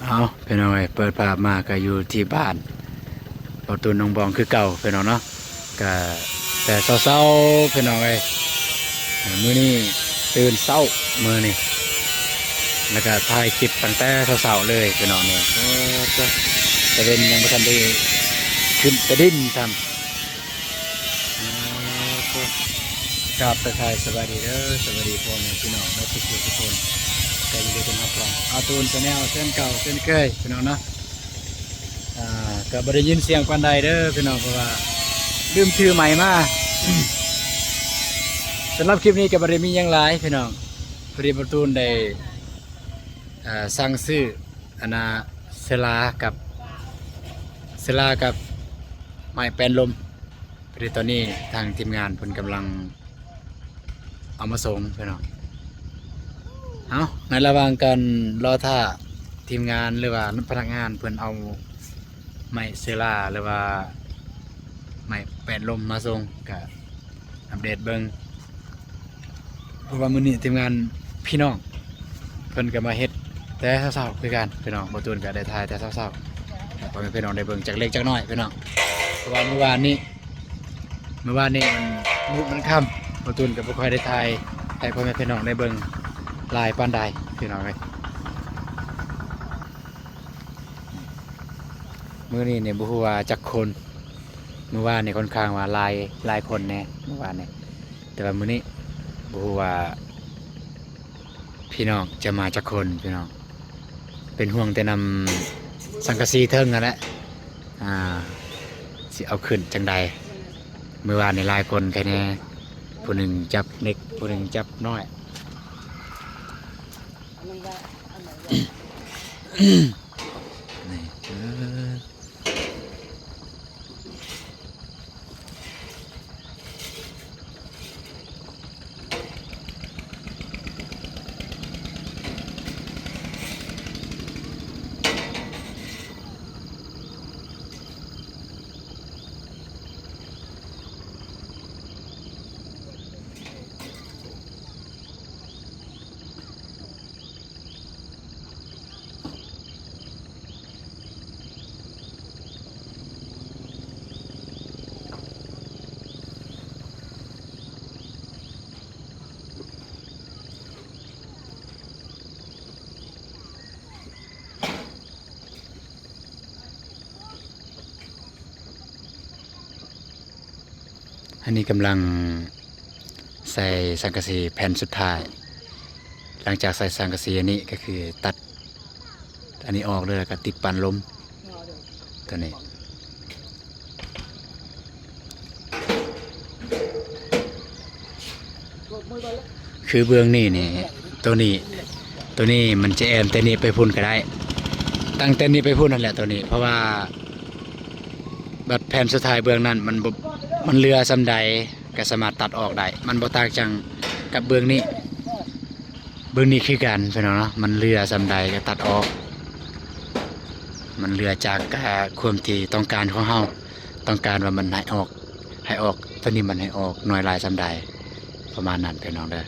ເອົາ ພີ່ນ້ອງເອີຍ ເປີດພາບມາກໍຢູ່ທີ່ບ້ານບໍ່ຕູນ ໜອງບອງ ຄືເກົ່າ ພີ່ນ້ອງເນາະ. ກະແຕ່ເຊົ້າໆ ພີ່ນ້ອງເອີຍ ມື້ນີ້ຕື່ນເຊົ້າ ມື້ນີ້ ແລ້ວກະຖ່າຍຄລິບຕັ້ງແຕ່ເຊົ້າໆ ເລີຍ ພີ່ນ້ອງເອີຍ. ໂອ້ ຕາເວັນຍັງບໍ່ທັນໄດ້ຂຶ້ນຕາດິນຊ້ຳ. ໂອ້ ກາບທັກທາຍສະບາຍດີເດີ ສະບາຍດີພໍ່ແມ່ພີ່ນ້ອງໝົດທຸກຜູ້ທຸກຄົນ ກໍຍິນດີຕ້ອນຮັບເຂົ້າສູ່ ອາຕູນ Channel ເຊັ່ນເກົ່າເຊັ່ນເຄີຍ ພີ່ນ້ອງເນາະ. ອ່າ ກໍບໍ່ໄດ້ຍິນສຽງປານໃດເດີພີ່ນ້ອງ ເພາະວ່າລືມຖືໄມມາ. ສຳລັບຄລິບນີ້ກໍບໍ່ໄດ້ມີຫຍັງຫຼາຍພີ່ນ້ອງ ພໍດີບໍ່ຕູນໄດ້ ເອີ່ ສັ່ງຊື້ ອັນນ່າ ເຊື້ອລາກັບ ເຊື້ອລາກັບໄມ້ແປ້ນລົມ. ພໍດີຕອນນີ້ທາງທີມງານເພິ່ນກຳລັງ ເອົາມາສົ່ງພີ່ນ້ອງ. ເອົາ ໃນລະຫວ່າງການລໍຖ້າ ທີມງານ ຫຼືວ່າພະນັກງານເພິ່ນເອົາໄມ້ເຊື້ອລາ ຫຼືວ່າໄມ້ແປ້ນລົມມາສົ່ງ ກະອັບເດດເບິ່ງ ເພາະວ່າມື້ນີ້ທີມງານພີ່ນ້ອງເພິ່ນກະມາເຮັດແຕ່ເຊົ້າໆ ຄືກັນພີ່ນ້ອງ. ບໍ່ຕູນກະໄດ້ຖ່າຍແຕ່ເຊົ້າໆ ໃຫ້ພໍ່ແມ່ພີ່ນ້ອງໄດ້ເບິ່ງຈັກເລັກຈັກນ້ອຍພີ່ນ້ອງ ເພາະວ່າມື້ວານນີ້ ມື້ວານນີ້ມັນມືດມັນຄ່ຳ ບໍ່ຕູນກໍບໍ່ຄ່ອຍໄດ້ຖ່າຍໃຫ້ພໍ່ແມ່ພີ່ນ້ອງໄດ້ເບິ່ງຫຼາຍປານໃດພີ່ນ້ອງເອີຍ. ມື້ນີ້ນີ້ບໍ່ຮູ້ວ່າຈັກຄົນ ມື້ວານນີ້ຄ່ອນຂ້າງວ່າຫຼາຍ ຫຼາຍຄົນແດ່ມື້ວານນີ້ ແຕ່ວ່າມື້ນີ້ບໍ່ຮູ້ວ່າ ພີ່ນ້ອງຈະມາຈັກຄົນພີ່ນ້ອງ ເປັນຫ່ວງແຕ່ນຳສັງກະສີເທິງຫັ້ນແຫຼະ ອ່າ ຊິເອົາຂຶ້ນຈັ່ງໃດ. ມື້ວານນີ້ຫຼາຍຄົນແທ້ແນ່ ຜູ້ໜຶ່ງຈັບເຫຼັກ ຜູ້ໜຶ່ງຈັບນ້ອຍ ນີ້ ເອີ. ອັນນີ້ກຳລັງໃສ່ສັງກະສີແຜ່ນສຸດທ້າຍ. ຫຼັງຈາກໃສ່ສັງກະສີອັນນີ້ ກໍຄືຕັດອັນນີ້ອອກເລີຍ ແລ້ວກໍຕິດປານລົມ ຕົວນີ້. ຄືເບື້ອງນີ້ນີ້ ໂຕນີ້ ໂຕນີ້ມັນຈະແອມແຕ່ນີ້ໄປພຸ້ນກໍໄດ້ ຕັ້ງແຕ່ນີ້ໄປພຸ້ນຫັ້ນແຫຼະໂຕນີ້ ເພາະວ່າບັດແຜ່ນສຸດທ້າຍເບື້ອງນັ້ນມັນບໍ່ ມັນເຫຼືອສ່ຳໃດກໍສາມາດຕັດອອກໄດ້ ມັນບໍ່ຕ່າງຈັ່ງກັບເບື້ອງນີ້. ເບິ່ງນີ້ຄືກັນພີ່ນ້ອງເນາະ ມັນເຫຼືອສ່ຳໃດກໍຕັດອອກ ມັນເຫຼືອຈາກ ອ່າ ຄວາມທີ່ຕ້ອງການຂອງເຮົາ ຕ້ອງການວ່າມັນໃຫ້ອອກ ໃຫ້ອອກ ຕົວນີ້ມັນໃຫ້ອອກໜ້ອຍຫຼາຍສ່ຳໃດ ປະມານນັ້ນພີ່ນ້ອງເດີ.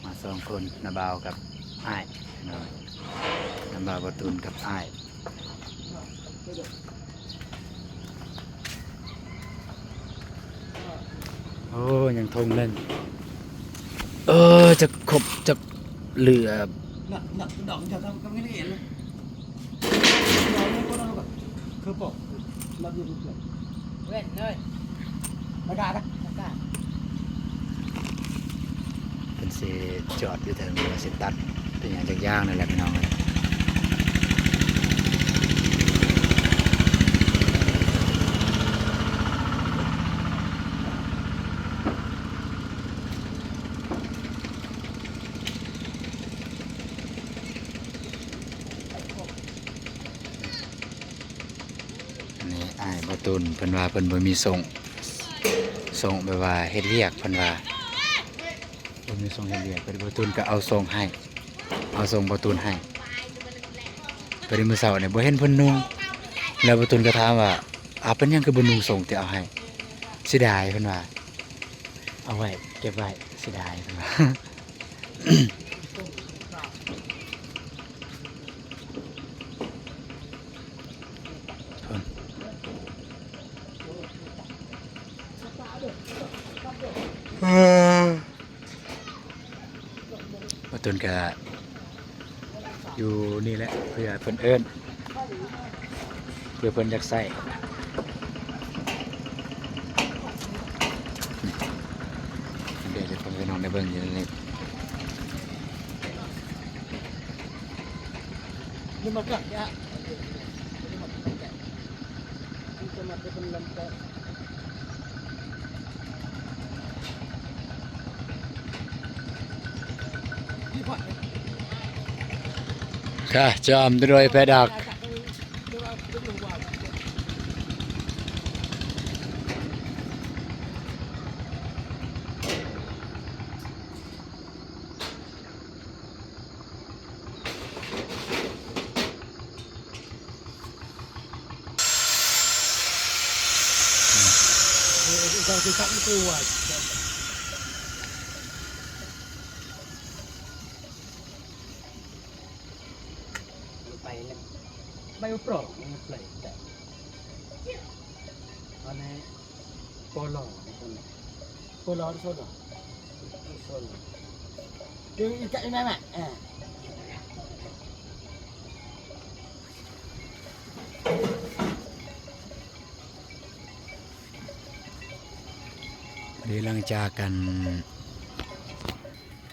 ມາສອງຄົນ ນ້າບ່າວກັບອ້າຍເນາະ ນ້າບ່າວ ບໍ່ຕູນກັບອ້າຍ. ໂອ້ ຍັງທົ່ງໜຶ່ງ ເອີ ຈັກຄົບຈັກເຫຼືອ. ໜັກ ໜັກດອກ ເຈົ້າກໍ ກໍບໍ່ໄດ້ເຫັນ. ຄືປອກ ລັດຢູ່ເພື່ອນ ເວັ້ນເລີຍ ປະກາດນະ ປະກາດ. ເພິ່ນຊິຈອດຢູ່ເທິງ ເພິ່ນຊິຕັດເປັນຫຍັງຈັກຢ່າງນີ້ແຫຼະພີ່ນ້ອງເອີຍ. ອັນນີ້ອ້າຍບໍ່ຕູນ ເພິ່ນວ່າເພິ່ນບໍ່ມີໂສ້ງ ໂສ້ງແບບວ່າເຮັດວຽກ ເພິ່ນວ່າບໍ່ມີໂສ້ງເຮັດວຽກ ເພິ່ນ ບໍ່ຕູນກໍເອົາໂສ້ງໃຫ້ ເອົາໂສ້ງບໍ່ຕູນໃຫ້. ພໍດີມື້ເຊົ້ານີ້ບໍ່ເຫັນເພິ່ນນຸ່ງ ແລ້ວບໍ່ຕູນກໍຖາມວ່າ ອາ ເປັນຫຍັງຄືບໍ່ນຸ່ງສົ່ງແຕ່ເອົາໃຫ້? ເສຍດາຍເພິ່ນວ່າ ເອົາໄວ້ ເກັບໄວ້ ເສຍດາຍເພິ່ນວ່າ. ບ່າວຕຸນກະຢູ່ນີ້ແຫຼະ ເພື່ອເພິ່ນເອີ້ນ ເພື່ອເພິ່ນຢາກໃຊ້. ນີ້ ເດີ ໃຫ້ພໍ່ແມ່ພີ່ນ້ອງໄດ້ເບິ່ງຢູ່ນີ້. ກະຈອມດ້ວຍແພດອກ. ໄປແລ້ວ ໄປບໍ່ປອງ ໄປແລ້ວ ອັນນີ້ ໂປໂລ ໂປໂລ ໂຊໂລ ໂຊໂລ ເດີ ອີກ ອີກ ອີກ ອີກ ອີກ ນີ້ ຫຼັງຈາກ ອັນ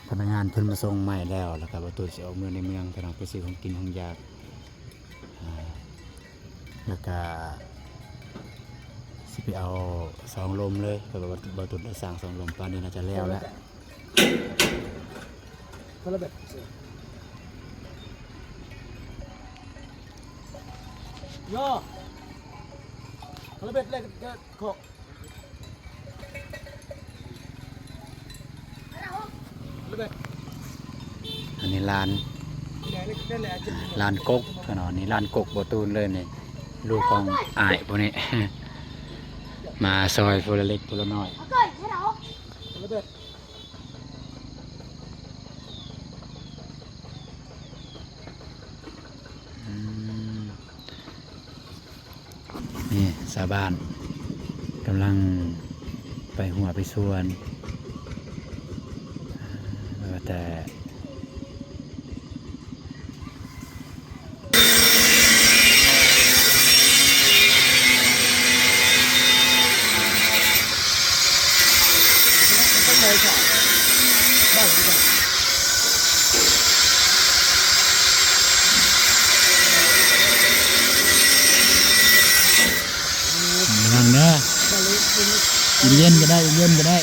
ພະນັກງານເພິ່ນມາສົ່ງໃໝ່ແລ້ວ ແລ້ວກະບ່າວຕຸນຊິອອກເມືອໃນເມືອງ ພີ່ນ້ອງ ໄປຊື້ຂອງກິນຂອງຢາກ ອາ ແລ້ວກະຊິໄປເອົາສອງລົມເລີຍ ເພາະວ່າບ່າວຕຸນໄດ້ສ້າງສອງລົມ ຕອນນີ້ໜ້າຈະແລ້ວແລ້ວ. ຄົນລະແບບ ໂຍ ຄົນລະແບບ ແລ້ວກະ ອັນນີ້ລານ ລານກົກເນາະ ນີ້ລານກົກບ່າວຕຸນເລີຍນີ້ ລູກຂອງອ້າຍພວກນີ້ ມາຊ່ອຍຜູ້ລະເລັກຜູ້ລະນ້ອຍ. ອືມ ນີ້ຊາວບ້ານກຳລັງໄປຮົ້ວໄປສວນ ວ່າແຕ່ ລະວັງເດີ ເຢັນໆກະໄດ້ ເຢັນໆກະໄດ້.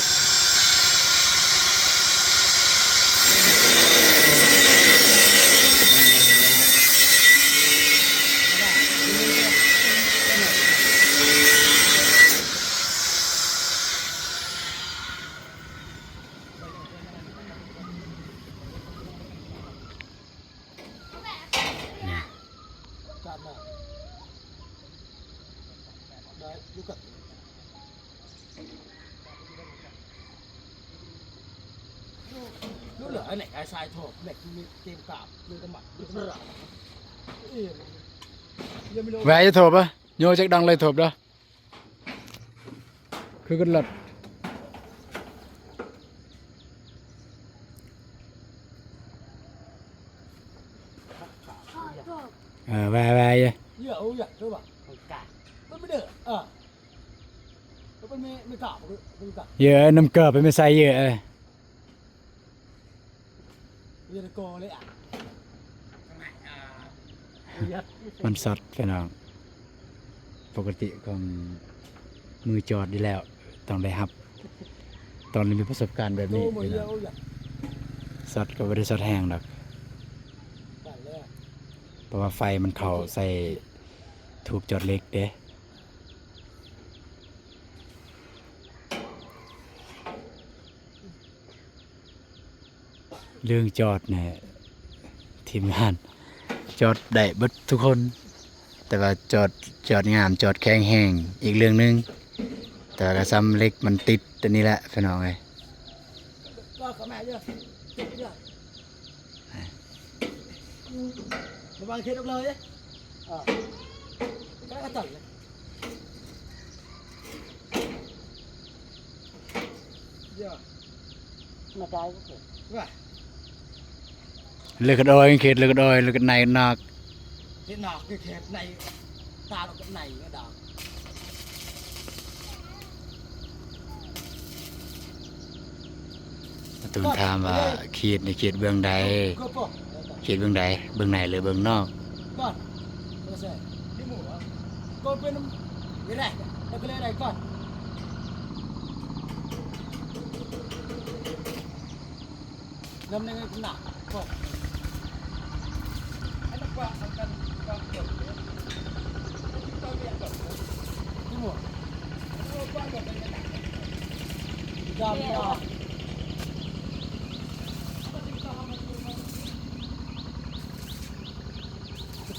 ແວ່ຢ່າໂທບເດີ້ ໂຍຈັກດັງເລີຍໂທບເດີ້. ຄືກັນເລີຍ ເອີ ແວ່ໆ ເອີ ເຢີ ນ້ຳເກີບໄປແມ່ໃສ່ເຢີ ມັນຊັອດພີ່ນ້ອງ ປົກກະຕິຂອງມືຈອດຢູ່ແລ້ວ ຕ້ອງໄດ້ຮັບ ຕ້ອງໄດ້ມີປະສົບການແບບນີ້ພີ່ນ້ອງ ຊັອດກະບໍ່ໄດ້ຊັອດແຮງດອກ ເພາະວ່າໄຟມັນເຂົ້າໃສ່ທູບຈອດເຫຼັກເດ້. ເລື່ອງຈອດນີ້ ທີມງານຈອດໄດ້ເບິດທຸກຄົນ ແ ແຕ່ວ່າຈອດ ຈອດງາມ ຈອດແຂງແຮງອີກເລື່ອງໜຶ່ງ, ແຕ່ວ່າກໍສ່ຳເຫຼັກມັນຕິດຕົວນີ້ແຫຼະພີ່ນ້ອງເອີຍ. ກໍເຂົ້າມາຢູ່ ຕິດຢູ່ ລະວັງເຂດອອກເລີຍ ເອີ ກໍໄດ້ກໍຕັດເລີຍ. ເລີກກັນອອຍ ເຂດເລີກກັນອອຍ ເລີກກັນໃນນອກ ເຂດນອກຄືເຂດໃນ ຕາລອກກັນໃນດອກ. ອາຕູນຖາມວ່າເຂດນີ້ເຂດເບື້ອງໃດ? ເຂດເບື້ອງໃດ? ເບື້ອງໃນ ຫຼື ເບື້ອງນອກ?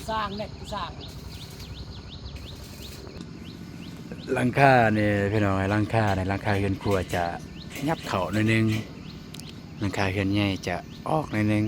ສ້າງແມັກ ສ້າງ ຫຼັງຄານີ້ພີ່ນ້ອງເອີຍ ຫຼັງຄານີ້ ຫຼັງຄາເຮືອນຄົວຈະຫຍັບເຂົ້າໜ້ອຍໜຶ່ງ, ຫຼັງຄາເຮືອນໃຫຍ່ຈະອອກໜ້ອຍໜຶ່ງ.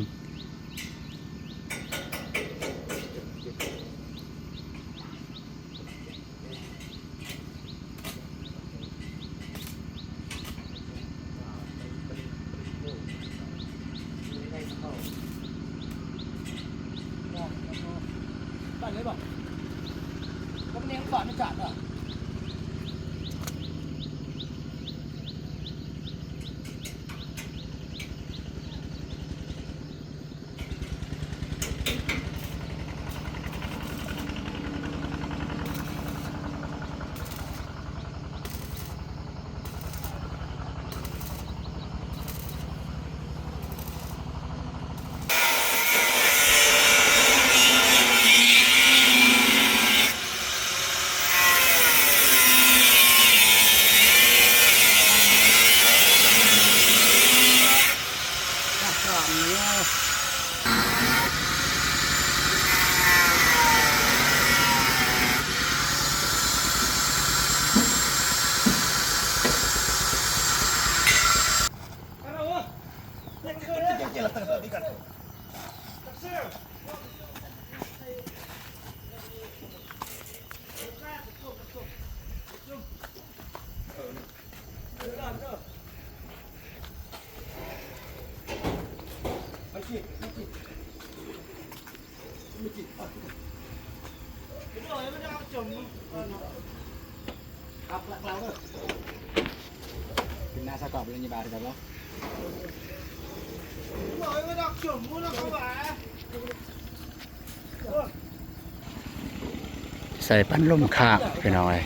ໃສ່ພັດລົມຄ້າງພີ່ນ້ອງເອີຍ.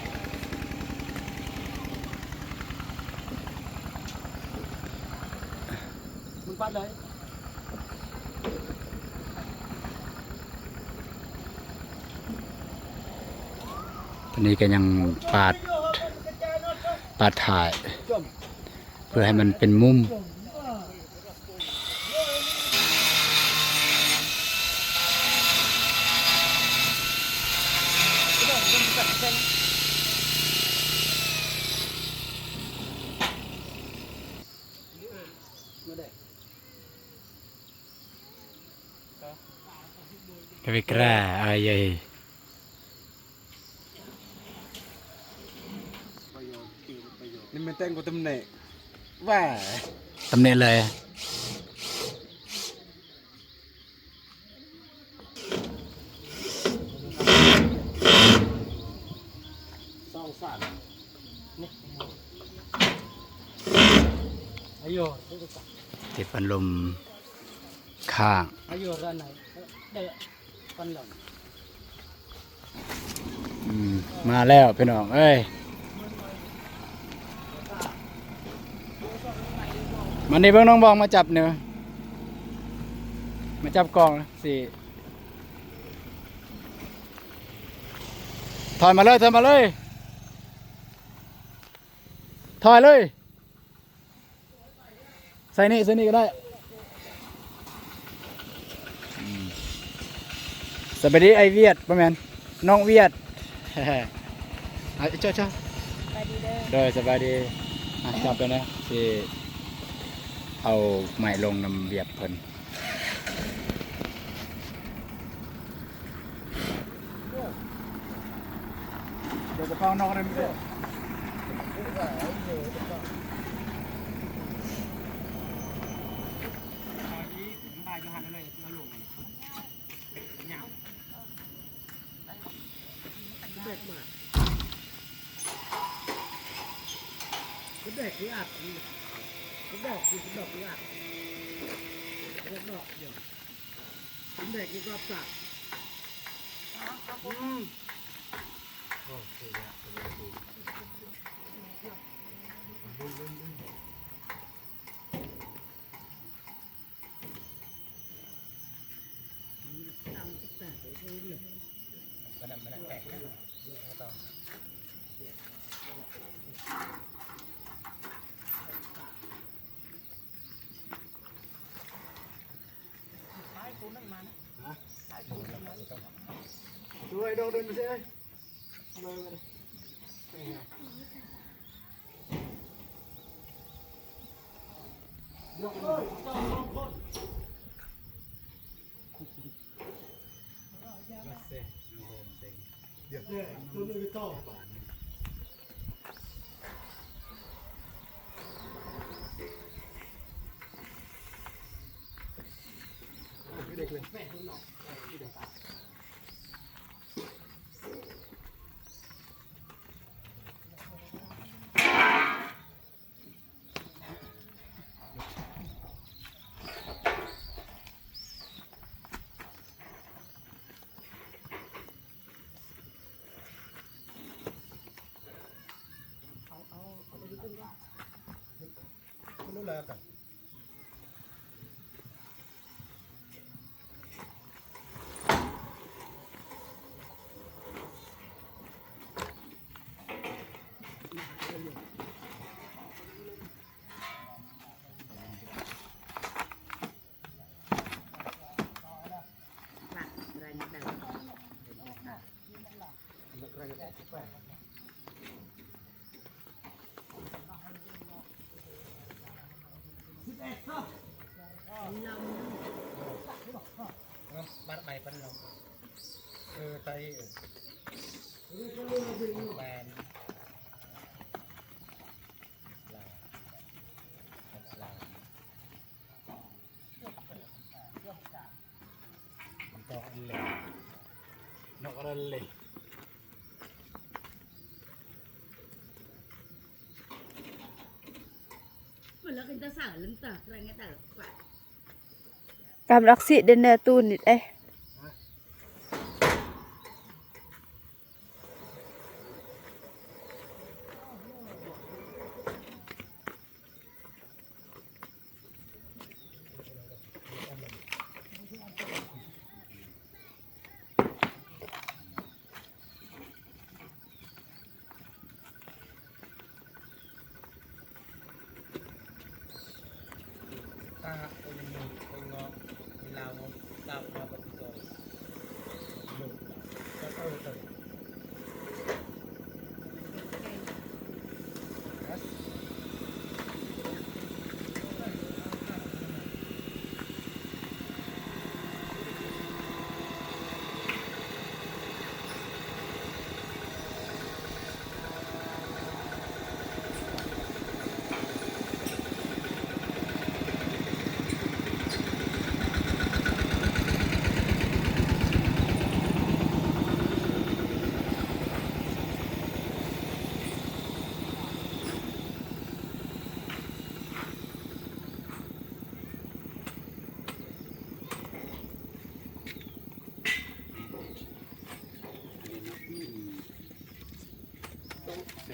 ມັນປັດເລີຍ ຕອນນີ້ກໍຍັງປາດ ປາດຖ່າຍ ເພື່ອໃຫ້ມັນເປັນມຸມ. ກະເວກຣາ ອາຍເຢຍ. ນີ້ແມ່ນແຕ່ງບໍ່ຕຳແໜ່ງ ວ່າ ຕຳແໜ່ງເລີຍ. ສອງສາມ ອາຍຸ ຕິດພັດລົມຄ້າງ ອາຍຸ ຮ້ານໃດ ເດີ ພັດລົມ ອືມ ມາແລ້ວພີ່ນ້ອງເອີຍ. ມານີ້ເບິ່ງ ນ້ອງບອງມາຈັບນີ້ ມາຈັບກ້ອງຊິ ຖອຍມາເລີຍ ຖອຍມາເລີຍ ຖອຍເລີຍ. ໃສ່ນີ້ ໃສ່ນີ້ກໍໄດ້. ສະບາຍດີອ້າຍຫວຽດ ບໍ່ແມ່ນ ນ້ອງວຽດ ອາ ເຈົ້າ ເຈົ້າ ສະບາຍດີເດີ ໂດຍ ສະບາຍດີ ອາ ຈຳເປັນນະ ຊິເອົາໄມ້ລົງນຳວຽດເພິ່ນ ດຽວກະເປົານອກໄດ້ ແດກມາ ແດກຄືອັດ ແດກຄື ແດກຄືອັດ ແດກດອກດຽວ ແດກຄືກອບສາກ ອືມ ໂອເຄແລ້ວ ໂອ້ຍ ດອກເດີນໄປເຊີຍ. Kam rak sih den ne tu nit eh.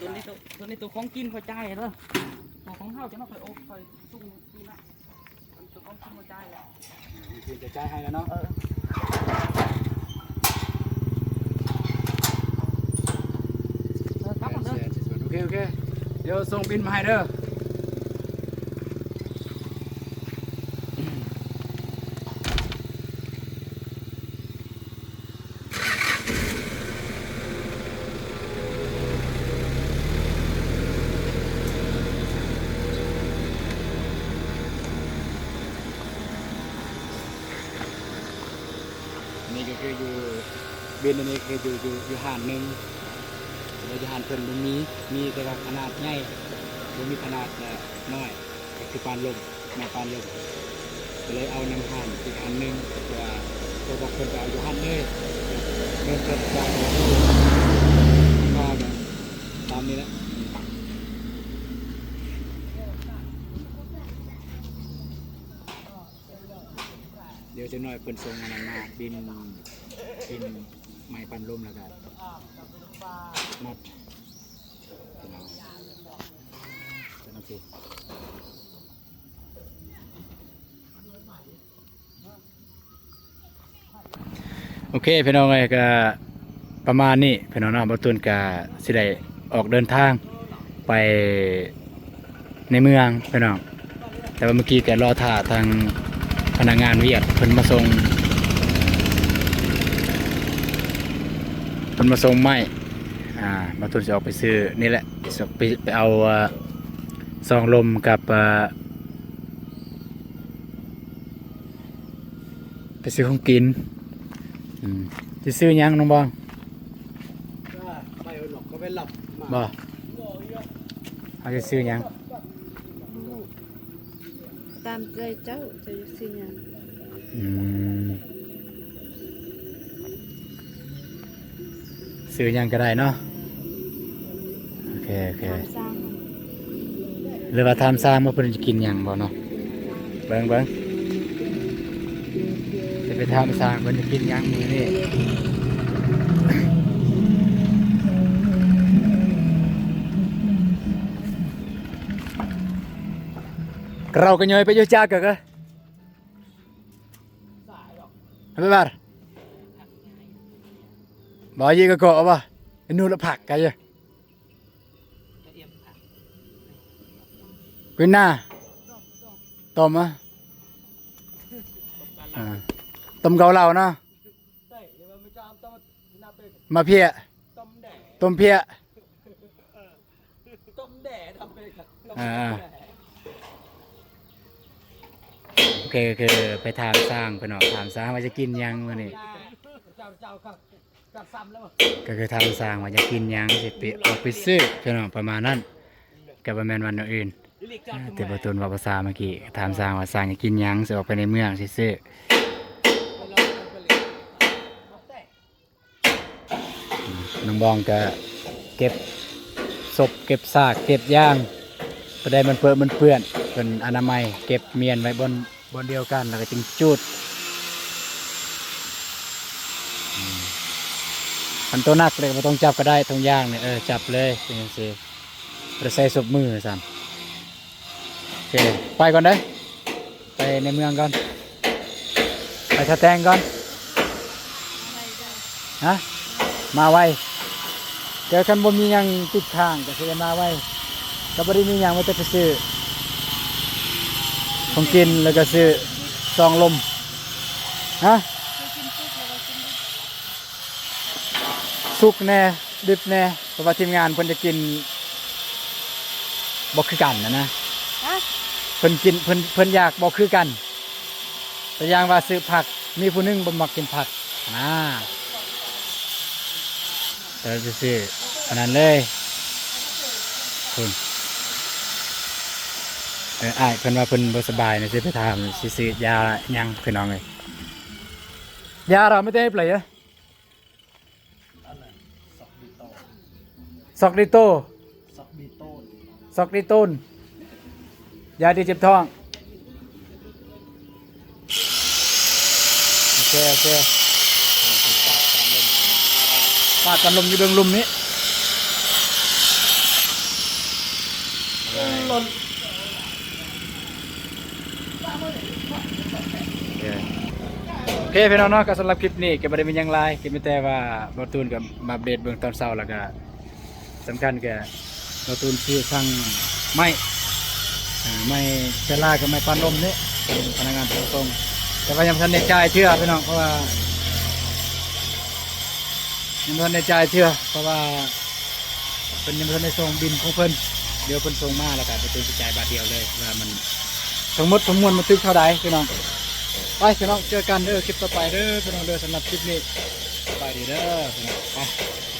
Tuần này tụi, tuần này tụi con kim khỏi chai rồi đó. Tụi con hao cho nó khỏi ốp, khỏi sung kim á. Tụi con kim khỏi chai rồi. ເປັນເຈົ້າຈ່າຍໃຫ້ແລ້ວເນາະ. ເອີ ເອີ ກັບມາເດີ. ໂອເຄ ໂອເຄ ດຽວສົ່ງບິນມາໃຫ້ເດີ. ຄືຢູ່ ບິນອັນນີ້ຄືຢູ່ ຢູ່ ຢູ່ຮ້ານໜຶ່ງ ແຕ່ວ່າຢູ່ຮ້ານເພິ່ນບໍ່ມີ ມີແຕ່ວ່າຂະໜາດໃຫຍ່ ບໍ່ມີຂະໜາດ ເອີ ນ້ອຍ ກໍຄືປານລົມ ແມ່ປານລົມ ກໍເລີຍເອົານຳຮ້ານອີກຮ້ານໜຶ່ງ ແຕ່ວ່າຕົວບອກເພິ່ນກໍເອົາຢູ່ຮ້ານເລີຍ ເພິ່ນກໍຈະວ່າແບບຕາມນີ້ແຫຼະ. ດຽວຈັກໜ້ອຍເພິ່ນສົ່ງອັນນັ້ນມາ ບິນ ບິນໄມ້ປັ້ນລົມ ແລ້ວກະມັດ ເຈົ້າໜ້າທີ່. ໂອເຄພີ່ນ້ອງເອີຍ ກະປະມານນີ້ພີ່ນ້ອງເນາະ ບ່າວຕູນກະຊິໄດ້ອອກເດີນທາງໄປໃນເມືອງພີ່ນ້ອງ ແຕ່ວ່າມື້ກີ້ກະລໍຖ້າທາງພະນັກງານວຽກເພິ່ນມາສົ່ງ ເພິ່ນມາສົ່ງໄມ້ ອ່າ ບ່າວຕູນຊິອອກໄປຊື້ນີ້ແຫຼະ ຊິໄປ ໄປເອົາ ອ່າ ຊອງລົມກັບ ອ່າ ໄປຊື້ຂອງກິນ ອືມ ຊິຊື້ຫຍັງນ້ອງບອງ? ບໍ່ ເຮົາຊິຊື້ຫຍັງ? ຕາມໃຈເຈົ້າ ເຈົ້າຢາກຊື້ຫຍັງ? ອືມ ຊື້ຫຍັງກໍໄດ້ເນາະ ໂອເຄ ໂອເຄ ຖາມຊ່າງ ຫຼືວ່າຖາມຊ່າງວ່າເພິ່ນຈະກິນຫຍັງບໍ່ເນາະ ເບິ່ງ ເບິ່ງ ຊິໄປຖາມຊ່າງເພິ່ນຈະກິນຫຍັງມື້ນີ້. Rau ka ñoi pe yo cha ka ka. Habar. Ba yi ka ko ba. Inu la phak ka ya. Kwin na. Tom a. ຕົ້ມເກົາເຫຼົ່າເນາະ ມາເພຍ ຕົ້ມເພຍ ຕົ້ມແດ່ທຳເປັນ ອ່າ ໂອເຄ ໂອເຄ ໄປຖາມຊ່າງເພິ່ນເນາະ ຖາມຊ່າງວ່າຈະກິນຫຍັງມື້ນີ້ ກໍຄືຖາມຊ່າງວ່າຈະກິນຫຍັງ ຊິໄປ ອອກໄປຊື້ພີ່ນ້ອງ ປະມານນັ້ນ ກໍບໍ່ແມ່ນວ່າແນວອື່ນ ແຕ່ບ່າວຕູນເວົ້າພາສາເມື່ອກີ້ ຖາມຊ່າງວ່າຊ່າງຈະກິນຫຍັງ ຊິອອກໄປໃນເມືອງ ຊິຊື້ ອືມ ນ້ອງບອງກະເກັບສົບ ເກັບຊາກ ເກັບຢາງ ບໍ່ໄດ້ມັນເປິະມັນເປື້ອນ ເພິ່ນອະນາໄມ ເກັບມ້ຽນໄວ້ບ່ອນ ບ່ອນດຽວກັນ ແລ້ວກໍຈຶ່ງຈູດ ອືມ ຄັນໂຕໜັກເລີຍບໍ່ຕ້ອງຈັບກໍໄດ້ ຖົງຢາງນີ້ ເອີ ຈັບເລີຍ ເປັນຈັ່ງຊີ້ ບໍ່ໄດ້ໃສ່ສົບມືຊັ້ນ. ໂອເຄ ໄປກ່ອນເດີ້ ໄປໃນເມືອງກ່ອນ ໄປທ່າແຕງກ່ອນ ຮະ ມາໄວ ແຕ່ຄັນບໍ່ມີຫຍັງຕິດຄ້າງກໍຊິໄດ້ມາໄວ ກໍບໍ່ໄດ້ມີຫຍັງ ມີແຕ່ໄປຊື້ຂອງກິນ ແລ້ວກໍຊື້ຊອງລົມ ຮະ ສຸກແດ່ ດິບແດ່ ເພາະວ່າທີມງານເພິ່ນຈະກິນບໍ່ຄືກັນນະນະ ຮະ ເພິ່ນກິນ ເພິ່ນ ເພິ່ນຢາກບໍ່ຄືກັນ ຕົວຢ່າງວ່າຊື້ຜັກ ມີຜູ້ໜຶ່ງບໍ່ມັກກິນຜັກນະ ກໍຊິຊື້ອັນນັ້ນເລີຍ ພຸ້ນ ເອີ ອ້າຍເພິ່ນວ່າເພິ່ນບໍ່ສະບາຍນະ ຊິໄປຖາມຊິຊື້ຢາຫຍັງ ພີ່ນ້ອງເອີຍ ຢາເຮົາມີແຕ່ໃຫ້ໃຜເອີ ຊອກດີໂຕ ຊອກດີໂຕ ຊອກດີໂຕນ ຢາດີເຈັບທ້ອງ ໂອເຄ ໂອເຄ ປາດກັນລົມຢູ່ເບື້ອງລຸ່ມນີ້ ໂອເຄ ໂອເຄ ພີ່ນ້ອງເນາະ ກໍສຳລັບຄລິບນີ້ກໍບໍ່ໄດ້ມີຫຍັງຫຼາຍ ກໍມີແຕ່ວ່າບ່າວຕູນກໍມາອັບເດດເບິ່ງຕອນເຊົ້າ ແລ້ວກໍສຳຄັນກໍບ່າວຕູນຊື້ທັງໄມ້ ເອີ ໄມ້ເຊື້ອລາກັບໄມ້ປານລົມນີ້ ເປັນພະນັກງານສົ່ງ ແຕ່ວ່າຍັງບໍ່ທັນໄດ້ຈ່າຍເທື່ອພີ່ນ້ອງ ເພາະວ່າ ຍັງບໍ່ທັນໄດ້ຈ່າຍເທື່ອ ເພາະວ່າເພິ່ນຍັງບໍ່ທັນໄດ້ສົ່ງບິນຂອງເພິ່ນ ດຽວເພິ່ນສົ່ງມາແລ້ວກໍເພິ່ນຊິຈ່າຍບາດດຽວເລີຍ ວ່າມັນທັງໝົດທັງມວນມັນຖືກເທົ່າໃດພີ່ນ້ອງ. ໄປພີ່ນ້ອງ ເຈີກັນເດີ ຄລິບຕໍ່ໄປເດີພີ່ນ້ອງເດີ. ສຳລັບຄລິບນີ້ ສະບາຍດີເດີພີ່ນ້ອງ ໄປ.